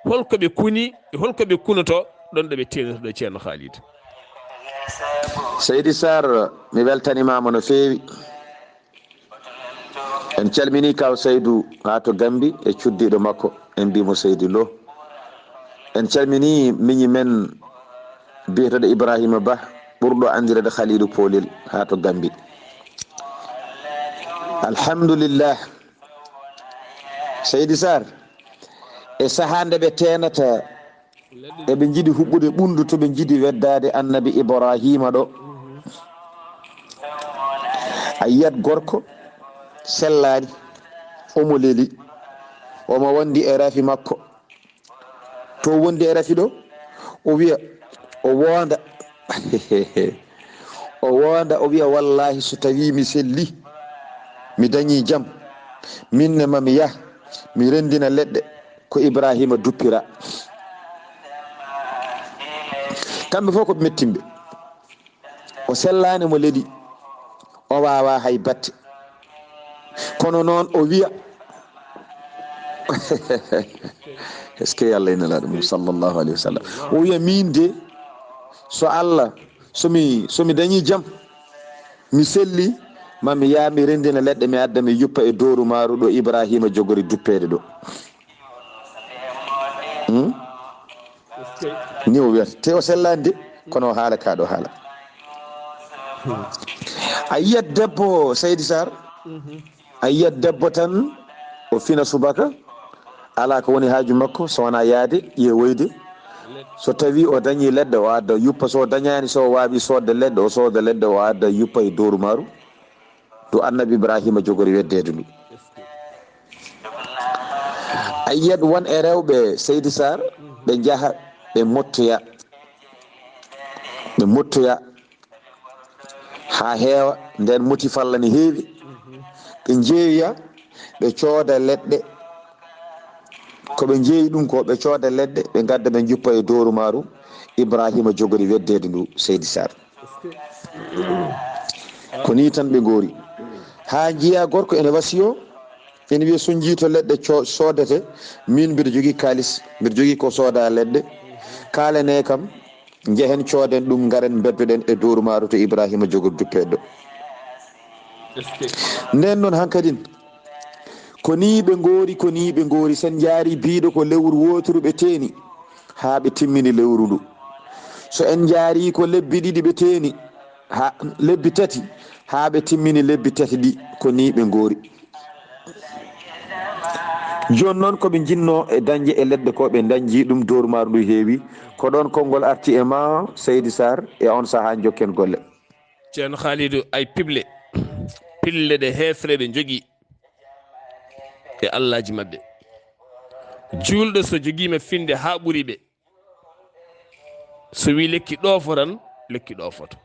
holko ɓe kuni, e holko ɓe kunoto ɗon ɗo ɓe teenoto ɗo, Ceerno Khaalidu? Seydi Sarr, mi weltanimaama no feewi. En calminii Kaaw Saydu haa to Gambi e cuddiiɗo makko, en mbii mo Seydi Lo. En calminii miñi men biyeteeɗo Ibrahima Bah, ɓurɗo anndireede Khaliilu Poolel, haa to Gambi. Alhamdulillah. Seydi Sarr, e sahaa nde ɓe teenata, eɓe njiɗi huɓɓude ɓunndu to ɓe njiɗi weddaade Annabi Ibraahiima ɗo. A yiyat gorko sellaani, omo leli, omo wondi e rafi makko. To wondi e rafi ɗo, o wiya, o woonda. O woonda, o wiya, "Wallaahi, so tawii mi selli, mi dañii jam, min ne ma mi yah, mi renndina leɗɗe ko Ibraahiima duppira." Kamɓe fof ko ɓe mettimɓe. O sellaani, mo leli, o waawaa hay batte. Kono noon o wiya, est-ce que Allah e Nelaaɗo mum, sallallahu alayhi wa sallam, o wiya, "Miin de, so Allah so mi so mi dañi jam, mi selli, ma mi yaa mi renndina leɗɗe, mi adda mi yuppa e dooru maaru ɗo Ibrahima jogori duppeede ɗo. Hmm? Ni o wiyata te o sellaani de, kono o haala ka ɗo haala. A yiyat debbo, Seydi Sarr, a yiyat debbo tan, o fina subaka, alaa ko woni haaju makko so wonaa yaade ƴeewoyde. So tawi o dañi leɗɗe, o adda yuppa, so o dañaani, so o waawi soodde leɗɗe, o sooda leɗɗe, o adda yuppa e dooru maaru. Ɗo Annabi Ibrahima jogori weddeede ndu. A yiyat won e rewɓe, Seydi Sarr, ɓe njaha, ɓe mottoya, ɓe mottoya haa heewa, nden moti falla ne heewi. Ɓe njeeya, ɓe cooda leɗɗe. Ko ɓe njeeyi ɗum ko, ɓe cooda leɗɗe, ɓe ngadda, ɓe njuppa e dooru maaru. Ibrahima jogori weddeede ndu, Seydi Sarr. Ko nii tan ɓe ngoori. Haa njiya gorko ene wasiyo, ene wiya, "So njiito leɗɗe co-, soodete, min mbiɗa jogii kaalis, mbiɗa jogii ko sooda leɗɗe. Kaalane kam, njehen cooden ɗum, ngaren mbeddoɗen e dooru maaru to Ibrahima jogori duppeede ɗo." Nden noon hankadin, ko nii ɓe ngoori, ko nii ɓe ngoori. Sen njaari biiɗo ko lewru wooturu ɓe teeni, haa ɓe timmini lewru ndu. So en njaari ko lebbi ɗiɗi ɓe teeni, haa lebbi tati, haa ɓe timmini lebbi tati ɗi, ko nii ɓe ngoori. Jooni noon ko ɓe njinnoo e dañde e leɗɗe ko, ɓe ndañji ɗum, dooru maaru ndu heewi. Ko ɗoon konngol arti e ma, Seydi Sarr, e oon sahaa njokken golle. Ceerno Khalidou, ay piɓle, pille ɗe heefere ɓe njogii e allaaji maɓɓe. Juulɗo so jogiima finnde haa ɓuri ɓe, so wii lekki ɗoofo tan, lekki ɗoofoto.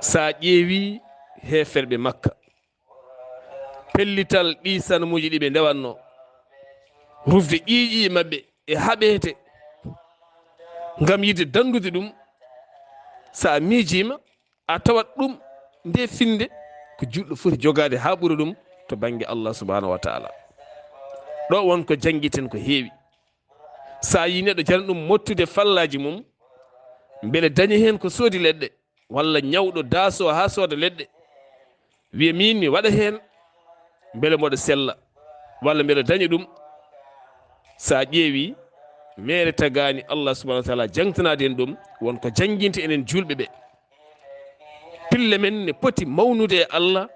So a ƴeewi heeferɓe Makka, pellital ɗi sanamuuji ɗi ɓe ndewatnoo, rufde ƴiiƴi maɓɓe e haɓeete ngam yiɗde danndude ɗum, so a miijiima, a tawat ɗum nde finnde ko juulɗo foti jogaade haa ɓura ɗum to bannge Allah subhanahu wa taala. Ɗo won ko janngiten ko heewi. So a yii neɗɗo jana ɗum mottude fallaaji mum, mbele daña heen ko soodi leɗɗe, walla ñawɗo daasoo haa sooda leɗɗe, wiya, "Miin mi waɗa heen, mbele mboɗo sella, walla mbeɗa daña ɗum." So a ƴeewi, meere tagaani Allah subhanahu wa taala jangtanaade en ɗum, won ko jannginte enen juulɓe ɓe. Pille men ne poti mawnude e Allah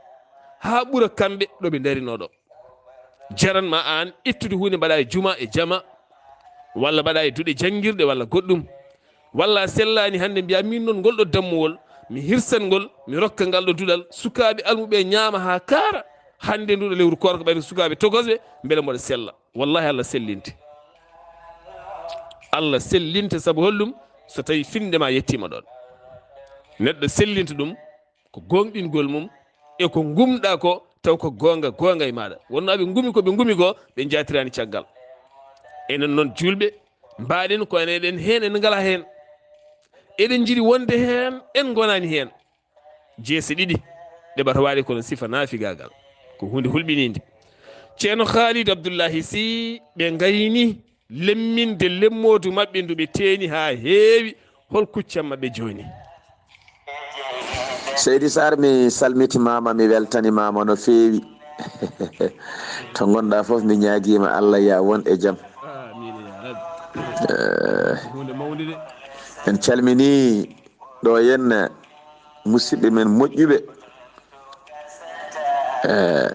haa ɓura kamɓe ɗo ɓe ndarinoo ɗo. Jaran ma aan ittude huunde mbaɗa e juma e jama, walla mbaɗa e duɗe janngirɗe walla goɗɗum, walla a sellaani hannde mbiya, "Miin noon ngol ɗo dammuwol, mi hirsan ngol, mi rokka ngal ɗo duɗal, sukaaɓe almuɓe ñaama haa kaara, hannde ndu ɗo lewru koorka ɓayri sukaaɓe togosɓe, mbele mboɗo sella." Wallahi Allah sellinte. Allah sellinte sabu hollum? So tawi finnde ma yettiima ɗoon. Neɗɗo sellinta ɗum ko gooŋɗingol mum e ko ngumɗa ko, taw ko goonga, goonga e maaɗa. Wonnooɓe ngumi ko ɓe ngumi ko, ɓe njaatiraani caggal. Enen noon juulɓe, mbaaɗen ko enen eɗen heen, en ngalaa heen. Eɗen njiɗi wonde heen, en ngonaani heen. Jeese ɗiɗi ɗe ɓata waɗde kono sifa naafigaagal. Ko huunde hulɓiniinde. Ceerno Khalid Abdullahi Sy, ɓe ngayni lemminde lemmoodu maɓɓe ndu ɓe teeni haa heewi. Hol kuccam maɓɓe jooni? Seydi Sarr, mi salmitimaama, mi weltanimaama no feewi. To ngonɗa fof, mi ñaagiima Allah ya won e jam. Amiin ya rabbi. Eh, ko huunde mawnde de. En calminii ɗo yen musidɓe men moƴƴuɓe, eh,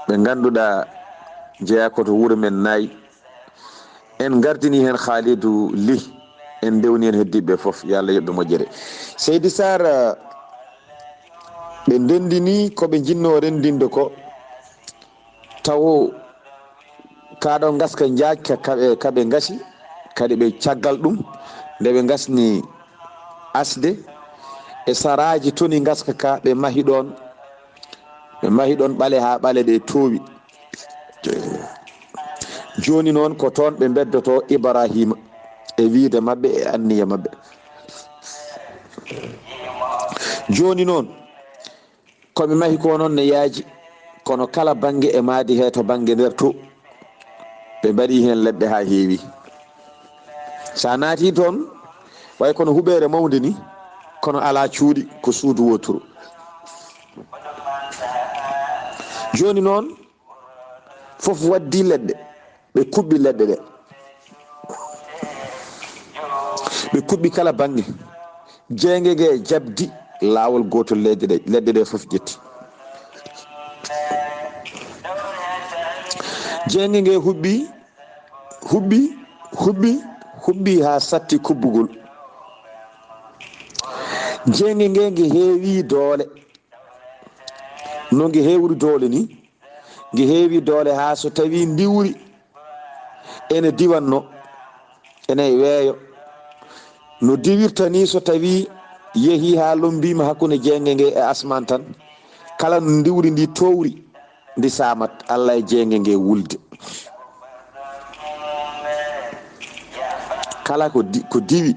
ɓe ngannduɗaa jeyaa ko to wuro men Naay. En ngardini heen Khalidou Ly, en ndewni heen heddiiɓe fof, yo Allah yoɓ ɓe moƴƴere. Seydi Sarr, ɓe ndenndini ko ɓe njinnoo renndinde ko, taw kaa ɗo ngaska njaaj ka, ka ɓe, ka ɓe ngasi, kadi ɓe caggal ɗum, nde ɓe ngasni asde, e saraaji toni ngaska ka, ɓe mahi ɗoon, ɓe mahi ɗoon ɓale haa ɓale ɗe toowi. Jooni noon ko toon ɓe mbeddoto Ibrahima e wiyde maɓɓe e anniya maɓɓe. Jooni noon, ko ɓe mahi ko noon ne yaaji, kono kala bannge e maadi hee to bannge nder to, ɓe mbaɗi heen leɗɗe haa heewi. So a naati toon, Way kono huɓeere mawnde ni, kono alaa cuuɗi, ko suudu wooturu. Jooni noon, fof waddi leɗɗe, ɓe kuɓɓi leɗɗe ɗe. Ɓe kuɓɓi kala baŋŋe. Jeynge nge jabdi laawol gootol leyɗe ɗe, leɗɗe ɗe fof ƴetti. Jeynge nge huɓɓi, huɓɓi, huɓɓi, huɓɓi haa satti kuɓɓugol. Jeynge nge, nge heewi doole. No nge heewri doole ni, nge heewi doole haa so tawii ndiwri ene diwanno, ene weeyo. No diwirta ni, so tawii yehii haa lommbiima hakkunde jeynge nge e asmaan tan, kala no ndiwri ndi toowri, ndi saamat, Alla e jeynge nge wulde. Kala ko di-, ko diwi,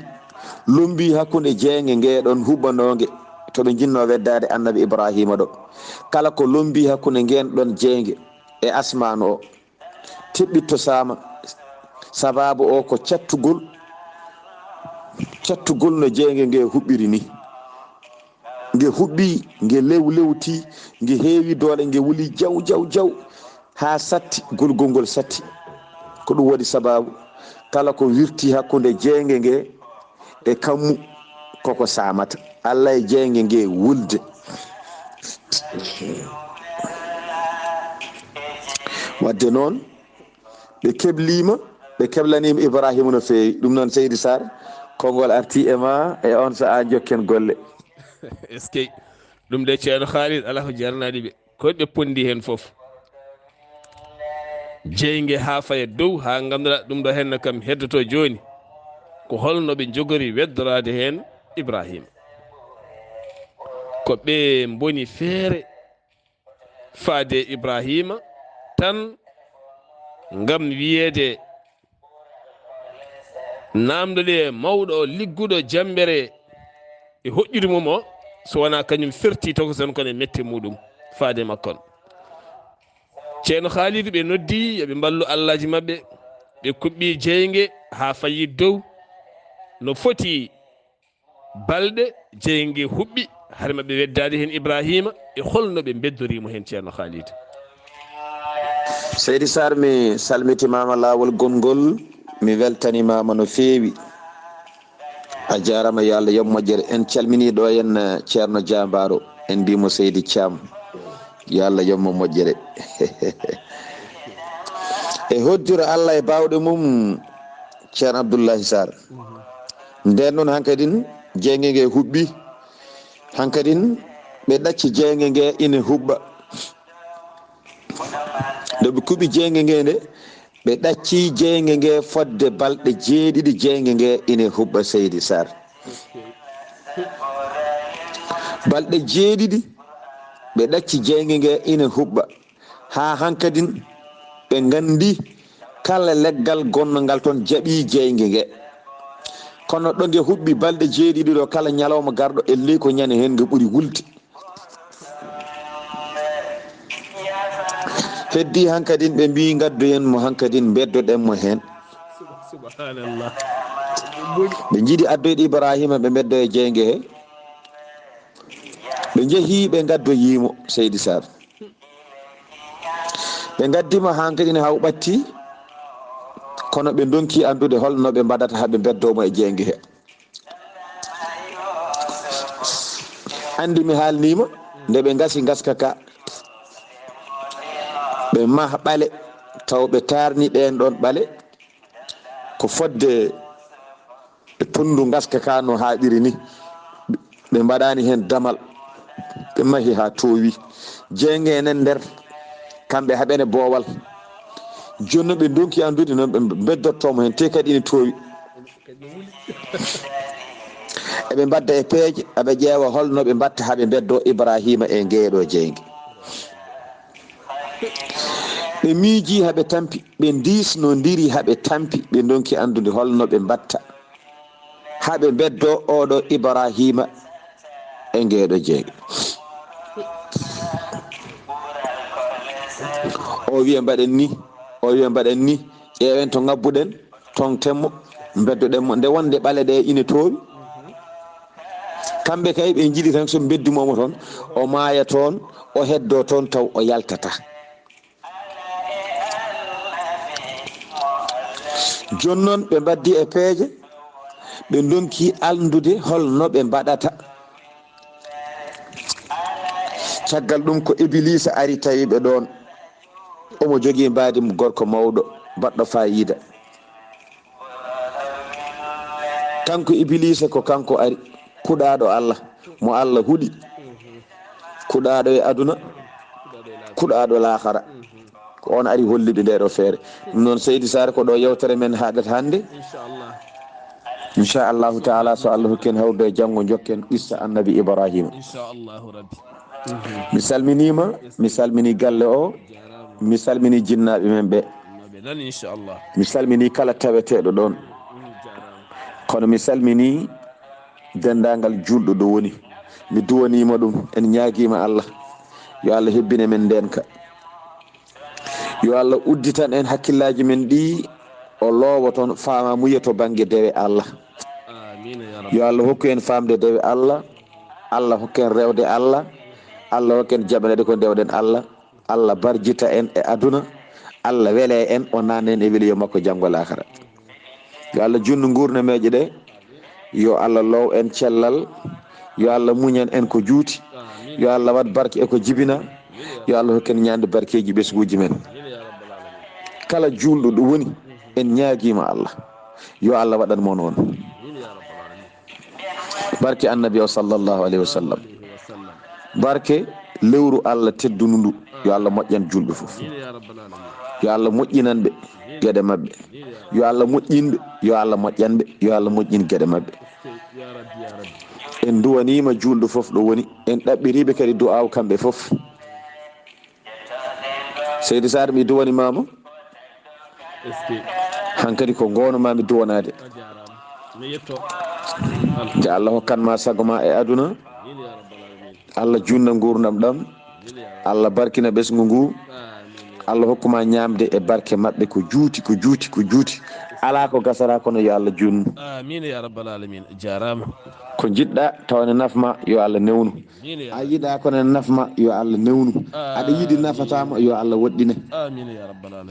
lommbii hakkunde jeynge nge ɗon huɓɓandoonge to ɓe njinnoo weddaade Annabi Ibraahiima ɗo. Kala ko lommbii hakkunde ngeen ɗon jeynge e asmaan o, tiɓɓitto saama, sabaabu o ko cattugol, cattugol no jeynge nge huɓɓiri ni. Nge huɓɓi, nge lewlewti, nge heewi doole, nge wuli jaw, jaw, jaw, haa satti, gulgol ngol satti. Ko ɗum waɗi sabaabu, kala ko wirti hakkunde jeynge nge e kammu, koko saamata. Alla e jeynge nge wulde. Wadde noon, ɓe kebliima, ɓe keblaniima Ibraahiima no feewi. Ɗum noon, Seydi Sarr, konngol artii e ma, e oon sahaa njokken golle. Eskey. Ɗum de, Ceerno Khalid, alaa ko jarnaaɗi ɓe. Ko ɓe ponndi heen fof. Jeynge haa faya dow, haa ngannduɗaa ɗum ɗo heen no kam heddoto jooni. Ko holno ɓe njogori weddoraade heen Ibraahiima? Ko ɓe mboni feere faade Ibraahiima tan ngam wiyeede, naamndoɗe mawɗo o ligguɗo jammbere e hoƴƴude mum o, so wonaa kañum ferti tokosen kono e mette muɗum faade makko on. Ceerno Khalid, ɓe noddi, yo ɓe mballu allaaji maɓɓe, ɓe kuɓɓi jeynge haa fayi dow. No foti balɗe, jeynge huɓɓi, hare maɓɓe weddaade heen Ibraahiima, e holno ɓe mbeddoriimo heen, Ceerno Khalid? Seydi Sarr, mi salmitimaama laawol gonngol, mi weltanimaama no feewi. A jaaraama, yo Allah yoɓ moƴƴere. En calminii ɗo en, eh, Ceerno Jaambaaro, en mbiimo Seydi Caam. Yo Allah yoɓ mo moƴƴere. E hoddiro Allah e baawɗe mum, Ceerno Abdullahi Sarr. Nden noon hankadin jeynge nge huɓɓi. Hankadin ɓe ɗacci jeynge nge ine huɓɓa. Nde ɓe kuɓi jeynge nge nde, ɓe ɗacci jeynge nge fodde balɗe jeeɗiɗi, jeynge nge ine huɓɓa, Seydi Sarr. Balɗe jeeɗiɗi, ɓe ɗacci jeynge nge ine huɓɓa. Haa hankadin ɓe nganndi kala leggal gonnangal toon jaɓi jeynge nge. Kono ɗo nge huɓɓi balɗe jeeɗiɗi ɗo, kala ñalawma garɗo e ley ko ñande heen nge ɓuri wulde. Heddii hankadin ɓe mbii ngaddoyen mo hankadin, mbeddoɗen mo heen. Subhanallah. Ɓe njiɗi addoyde Ibraahiima, ɓe mbeddo e jeynge he. Ɓe njehii, ɓe ngaddoyii mo, Seydi Sarr. Ɓe ngaddi mo hankadin haa o ɓatti, kono ɓe ndonki anndude holno ɓe mbaɗata haa ɓe mbeddoo mo e jeynge he. Anndi mi haalniima, nde ɓe ngasi ngaska ka, ɓe mah ɓale, taw ɓe taarni ɗeen ɗoon ɓale, ko fodde e tonndu ngaska ka no haaɗiri ni. Ɓe mbaɗaani heen damal, ɓe mahi haa toowi. Jeynge enen nder, kamɓe haɓene boowal. Jooni ɓe ndonki anndude noon ɓe mbeddortoo mo heen, te kadi ene toowi. Eɓe mbadda e peeje, eɓe ƴeewa holno ɓe mbatta haa ɓe mbeddoo Ibraahiima e ngeeɗoo jeynge. Ɓe miijii haa ɓe tampi, ɓe ndiisnondiri haa ɓe tampi, ɓe ndonki anndude holno ɓe mbatta haa ɓe mbeddoo ooɗoo Ibraahiima e ngeeɗoo jeynge. O wiya mbaɗen ni, o wiya mbaɗen ni, ƴeewen to ngabbuɗen, toŋten mo, mbeddoɗen mo. Nde wonde ɓale ɗe ine toowi, Kamɓe kay ɓe njiɗi tan so ɓe mbeddii mo toon, o maaya toon, o heddoo toon taw o yaltataa. Jooni noon ɓe mbaɗdii e peeje, ɓe ndonki anndude hol no ɓe mbaɗata. Caggal ɗum ko Ibiliisa ari tawi ɓe ɗoon. Omo jogii mbaadi gorko mawɗo, baɗɗo faayiida. Kanko Ibiliisa ko kanko ari, kuɗaaɗo Allah, mo Allah huɗi. Kuɗaaɗo e aduna, kuɗaaɗo laakara. Ko oon ari hollude ndee ɗoo feere. Ɗum noon, Seydi Saare, ko ɗo yewtere men haaɗata hannde. Inchallah. Inchallahu taala, so Allah hokki en hawrude e janngo, njokken qissa Annabi Ibrahima. Inchallahu Rabbi. Mi salminiima, mi salminii galle o, mi salminii jinnaaɓe men ɓe. Mi salminii kala taweteeɗo ɗoon. Kono mi salminii denndaangal juulɗo ɗo woni. Mi duwaniima ɗum, en ñaagiima Allah. Yo Allah hebbine men ndeenka. Yo Allah udditan en hakkillaaji men ɗi, o loowa toon faamamuya to bannge dewe Allah. Yo Allah hokku en faamde dewe Allah. Allah hokku en rewde Allah. Allah hokku en jaɓanede ko ndewɗen Allah. Allah barjita en e aduna. Allah wele en, o naatna en e weliyo makko janngo laakara. Yo Allah juutnu nguurnameeje ɗe. Yo Allah loow en cellal. Yo Allah muñan en ko juuti. Yo Allah waɗ barke e ko jibina. Yo Allah hokku en ñaande barkeeji ɓesnguuji men. Kala juulɗo ɗo woni, en ñaagiima Allah. Yo Allah waɗan mo noon. Barke Annabi o sallallahu alayhi wa sallam. Barke lewru Allah teddundu ndu. Yo Allah moƴƴan juulɓe fof. Yo Allah moƴƴinan ɓe geɗe maɓɓe. Yo Allah moƴƴin ɓe. Yo Allah moƴƴan ɓe. Yo Allah moƴƴin geɗe maɓɓe. En duwaniima juulɗo fof ɗo woni. En ɗaɓɓiriiɓe kadi du'aaw kamɓe fof. Seydi Saare, mi duwanimaama. Hankadi ko ngono ma mi duwanaade. Nde Allah hokkan ma sago ma e aduna. Allah juutna nguurndam ɗam. Allah barkina ɓesngu ngu. Allah hokku ma ñaamde e barke maɓɓe ko juuti, ko juuti, ko juuti. Alaa ko gasata kono yo Allah juutnu. Amiin ya rabbal aalamiin. Jaaraama. Ko njiɗɗa tawa ne nafma yo Allah newnu. A yiɗa kono ne nafma yo Allah newnu. Aɗa yiɗi nafataa ma yo Allah woɗɗine.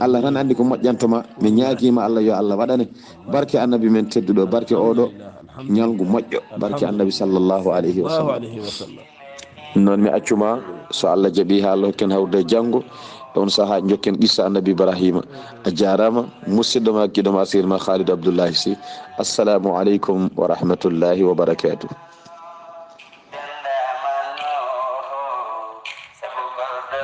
Allah tan anndi ko moƴƴanta ma. Mi ñaagiima Allah yo Allah waɗane. Barke Annabi men tedduɗo, barke oɗo ñalngu moƴƴo. Barke Annabi sallallahu alayhi wa sallam. Noon mi accuma, so Allah jaɓi, haa Allah hokken hawrude janngo. E on sahaa njokken qissa Annabi Ibrahima. A jaaraama, musidɗo ma, giɗo ma, sehil ma Khalid Abdullahi Sy. Assalamu aleykum wa rahmatullahi wa barakatuh.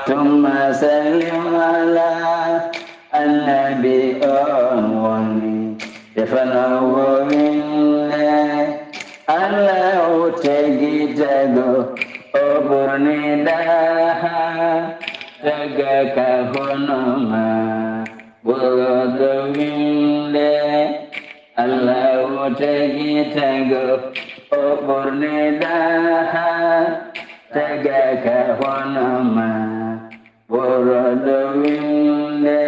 Tumma sallim ala annabi, on woni tefanoowo winnde. Allahu tagi tago, o ɓurni daha, taga ka hono ma, ɓurɗo winnde. Allahu tagi tago, o ɓurni daha, taga ka hono ma, ɓurɗo winnde.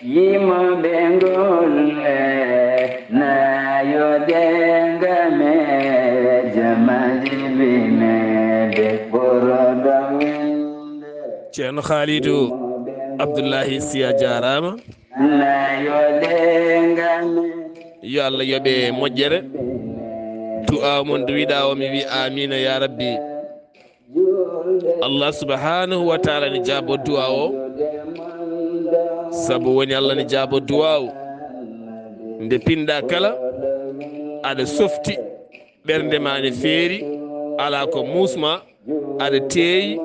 Yimoɓe ngolle, nayo de ngame, jamaji binede, ɓurɗo winnde. Ceerno Khalidou Abdoulahi Sy, a jaaraama. Yo Allah yoɓe moƴƴere. Du'aaw mon ndu wiɗaa o, mi wi amiina ya rabbi. Allah subhanahu wa taala ne jaabo du'aaw o. Sabu woni Allah ne jaabo du'aaw. Nde pinɗa kala, aɗa softi, ɓernde ma ne feeri, alaa ko muusma, aɗa teeyi,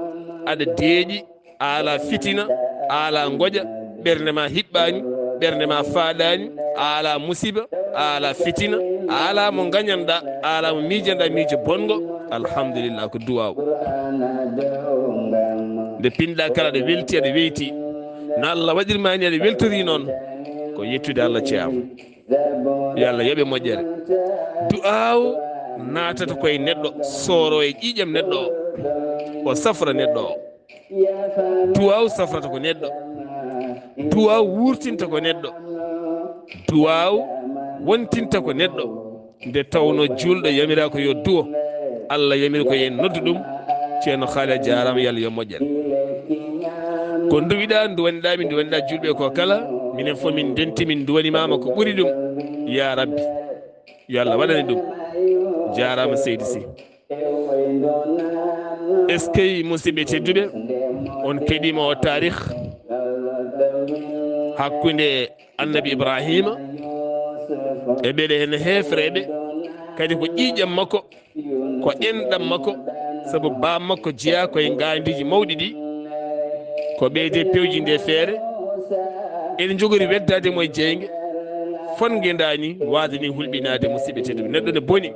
aɗa deeƴi, a alaa fitina, a alaa ngoƴa, ɓernde ma hiɓɓaani, ɓernde ma faaɗaani, a alaa musiba, a alaa fitina, a alaa mo ngañanɗa, a alaa mo miijanɗa miijo bonngo. Alhamdulillah, ko duwaaw. Nde pinɗa kala, aɗa welti, aɗa weyti. No Allah waɗirma ni, aɗa weltori noon, ko yettude Allah ceyaama. Yo Allah yoɓe moƴƴere. Du'aaw naatata koye neɗɗo, sooro e ƴiiƴam neɗɗo o, o safra neɗɗo o. Du'aaw safrata ko neɗɗo. Du'aaw wurtinta ko neɗɗo. Du'aaw wontinta ko neɗɗo. Nde tawno juulɗo yamiraa ko yo duwo. Allah yamiri ko yen noddu ɗum. Ceerno Haali a jaaraama, yo Allah yo moƴƴere. Ko nduwiɗaa, nduwaniɗaa min, nduwaniɗaa julɓe ko kala, minen fof min ndenti, min nduwanimaama ko ɓuri ɗum. Ya Rabbi, yo Allah waɗane ɗum. Jaaraama seydi Sy. Eskey, musidɓe tedduɓe, on keɗima o taarikh hakkunde Annabi Ibrahima e ɓeɗe heen heefereɓe, kadi ko ƴiiƴam makko, ko enɗam makko, sabu baam makko jeyaa koye ngaandiiji mawɗi ɗi, ko ɓeyde pewji nde feere. Ene jogori weddaade mo e jeynge, fon ngendaani waade ni hulɓinaade, musidɓe tedduɓe. Neɗɗo ne boni,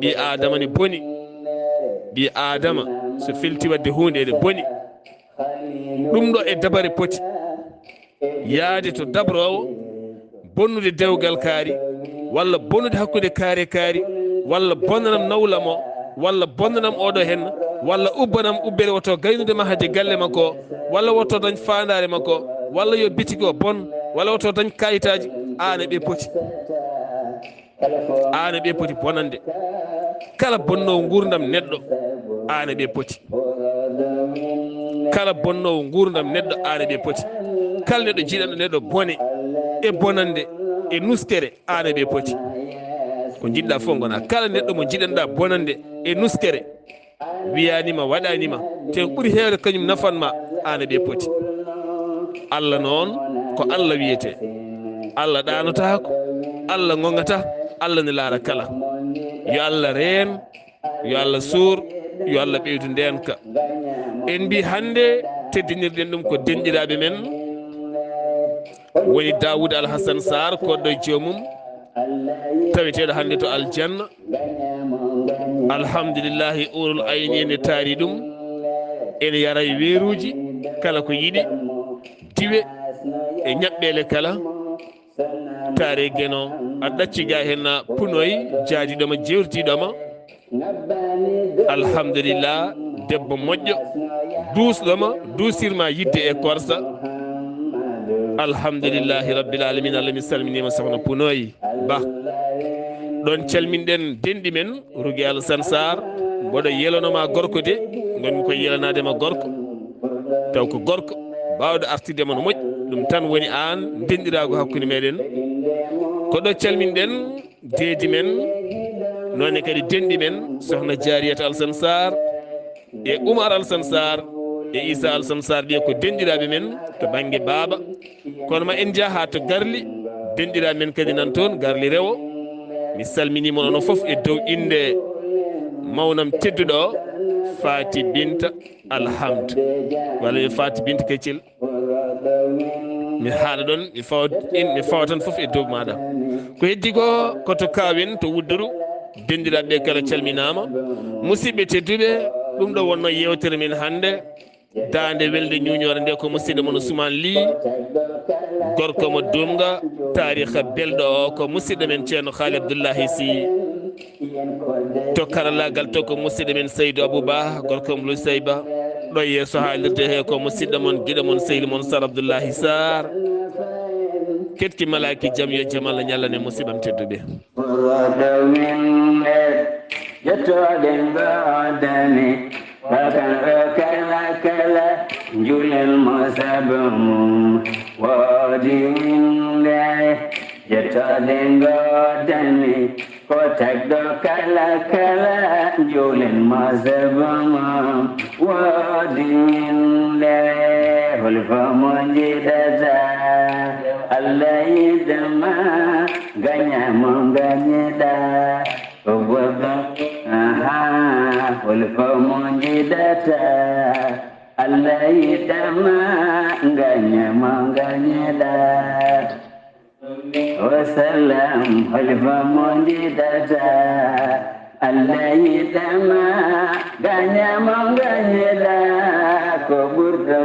ɓii Aadama ne boni, ɓii Aadama so felti waɗde huunde ene boni. Ɗum ɗo e dabare poti yaade to dabroowo, bonnude dewgal kaari, walla bonnude hakkunde kaari e kaari, walla bonnanam nawlam o, walla bonnanam oɗo henna, walla ubbanam ubbere woto gaynude mahade galle makko o, walla woto dañ faandaare makko o, walla yo bitigi o bon, walla woto dañ kayitaaji, aan e ɓe poti. Aan e ɓe poti bonande. Kala bonnoowo nguurndam neɗɗo, aan e ɓe poti. Kala bonnoowo nguurndam neɗɗo, aan e ɓe poti. Kala neɗɗo jiɗanɗo neɗɗo bone e bonande e nuskere, aan e ɓe poti. Ko jiɗɗa fof ngona. Kala neɗɗo mo jiɗanɗa bonande e nuskere, wiyanima, waɗanima, te ɓuri heewde kañum nafan ma, aan e ɓe poti. Allah noon ko Allah wiyete. Allah ɗaanotaako, Allah ŋoŋata, Allah ne laara kala. Yo Allah reen, yo Allah suur, yo Allah ɓeydu ndeenka. En mbi hannde teddinirɗen ɗum ko denɗiraaɓe men, woni Daawuud Alhasan Saar, koɗɗo e joomum, taweteeɗo hannde to aljanna. Alhamdulillahi, uurul ayni ene taari ɗum, ene yara e weeruuji, kala ko yiɗi, diwe e ñaɓɓeele kala. Taare Geno, a ɗacci ga hen punoy, jaadiɗoma, jeewtiɗoma. Alhamdulillah, debbo moƴƴo, duusɗoma, duusirma yidde e korsa. Alhamdulillahi rabbil alamin, Allah mi salminima sohna Punoy Ba. Ɗon calminɗen denɗi men, Rugi Alassane Sarr, mboɗo yelanoma gorko de, gonmi koye yelanadema gorko. Taw ko gorko, bawɗo artirde ma no moƴƴi, ɗum tan woni an denɗiragu hakkude meɗen. Ko ɗo calminɗen deedi men, noone kadi denɗi men, sohna Jariyata Alassane Sarr, e Oumar Alassane Sarr, e Issa Alassane Sarr, ɓe ko denɗiraɓe men to banggue baaba. Kono ma en jaa ha to Garli, denɗiraɓe men kadi nan toon, Garli Rewo. Mi salminima onon fof e dow inde mawnam tedduɗo o, Fati Binta Alhamdu, walla yo Fati Binta Keccel. Mi haala ɗon, mi fawa, in, mi fawa tan fof e dow maɗa. Ko heddi ko, ko to Kaawen, to Wudduru, denɗiraɓe ɓe kala calminama. Musidɓe tedduɓe, ɗum ɗo wonno yewtere men hannde. Daande welde ñuñore nde ko musidɗo mon Ousmane Ly, gorko mo Dumga, taariha belɗo o ko musidɗo men Ceerno Haali Abdoullahi Sy. To karallagal to ko musidɗo men Seydou Abou Ba, gorko mo Lusey Ba. Ɗo yeeso haalirde he ko musidɗo mon, giɗo mon, sehil mon Sar Abdoullahi Sarr. Keɗki malaki jam yo jam Allah ñallane musidɓam tedduɓe. Ɓurɗo winde, ƴettoɗe ngoodani, bakan o kala kala, njulen mo sabu mum. Woodi winde, ƴettoɗe ngoodani, ko tagɗo kala kala, njulen mo sabu mum. Woodi winde, holko mo jiɗata, Allah yiɗama, gaña mo gañiɗa. Ko goɗɗo, aha, holko mo jiɗata, Allah yiɗama, gaña mo gañiɗa. O sallam, holko mo jiɗata, Allah yiɗama, gaña mo gañiɗa. Ko ɓurɗo